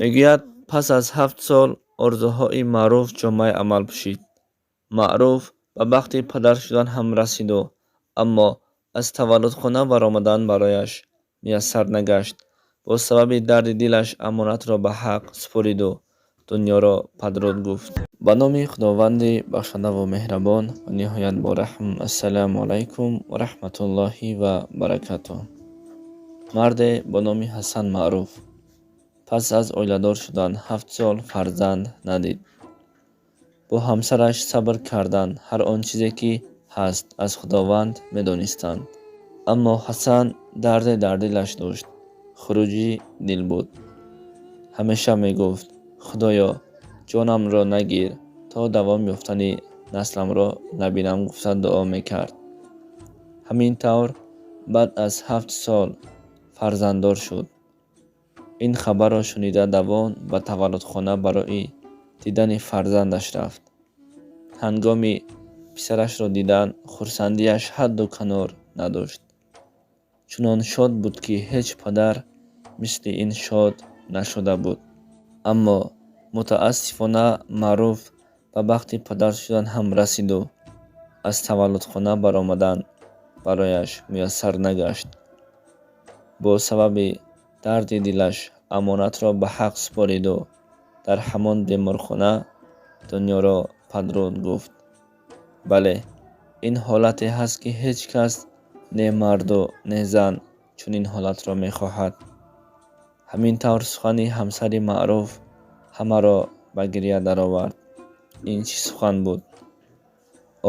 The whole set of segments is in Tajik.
Мегӯяд, пас аз 7 сол орзуҳои Маъруф ҷомаи амал пӯшид. Маъруф ба бахти падар шудан ҳам расиду, аммо аз таваллудхона баромадан барояш муяссар нагашт. Бо сабаби дарди дилаш амонатро ба ҳақ супориду дунёро падруд гуфт. Ба номи Худованди бахшандаву меҳрабон ва ниҳоят бораҳм. Ассалому алайкум ва раҳматуллоҳи ва баракатуҳ. Марде бо номи Ҳасан Маъруф пас аз оиладор шудан 7 сол фарзанд надид. Бо ҳамсараш сабр кардан, ҳар он чизе ки ҳаст, аз Худованд медонистанд. Аммо Ҳасан дарде дар дилаш дошт, хуруҷи дил буд. Ҳамеша мегуфт: «Худоё, ҷонамро нагир, то давом ёфтани насламро набинам», гуфта дуо мекард. Ҳамин тавр, баъд аз 7 сол фарзанддор шуд. Ин хабарро шунида, давон ба таваллудхона барои дидани фарзандаш рафт. Ҳангоми писарашро дидан, хурсандиаш ҳадду канор надошт. Чунон шод буд, ки ҳеҷ падар мисли ин шод нашуда буд. Аммо мутаассифона, Маъруф ба бахти падар шудан ҳам расиду, аз таваллудхона баромадан барояш муяссар нагашт. Бо сабаби дарди дилаш амонатро ба ҳақ супориду дар ҳамон беморхона дунёро падруд гуфт. Бале, ин ҳолате ҳаст, ки ҳеҷ кас, не марду не зан, чунин ҳолатро мехоҳад. Ҳамин тавр, сухани ҳамсари Маъруф ҳамаро ба гиря даровард. Ин чӣ сухан буд?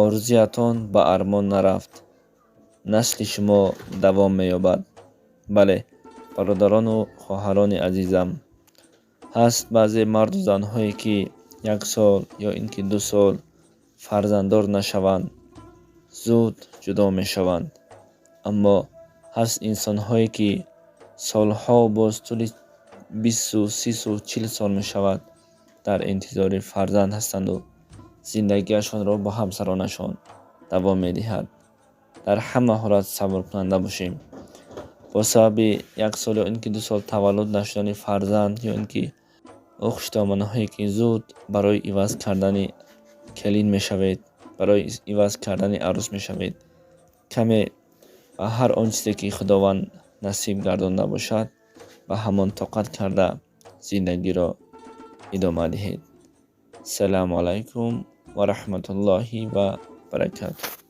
«Орзуятон ба армон нарафт, насли шумо давом меёбад». Бале, бародарону хоҳарони азизам, ҳаст баъзе марду занҳое, ки як сол ё ин ки 2 сол фарзанддор нашаванд, зуд ҷудо мешаванд. Аммо ҳаст инсонҳое, ки солҳо, боз тӯли 20-у 30-у 40 сол мешавад, дар интизори фарзанд ҳастанду зиндагиашонро бо ҳамсаронашон давом медиҳад. Дар ҳама ҳолат сабркунанда бошем. Бо сабаби як сол ё ин ки 2 сол таваллуд нашудани фарзанд ё ин ки ӯ хушдоманҳое, ки зуд барои иваз кардани келин мешавед, барои иваз кардани арӯс мешавед, каме ба ҳар он чизе, ки Худованд насиб гардонда бошад, ба ҳамон тоқат карда, зиндагиро идома диҳед. Салому алайкум ва раҳматуллоҳи ва баракатуҳ.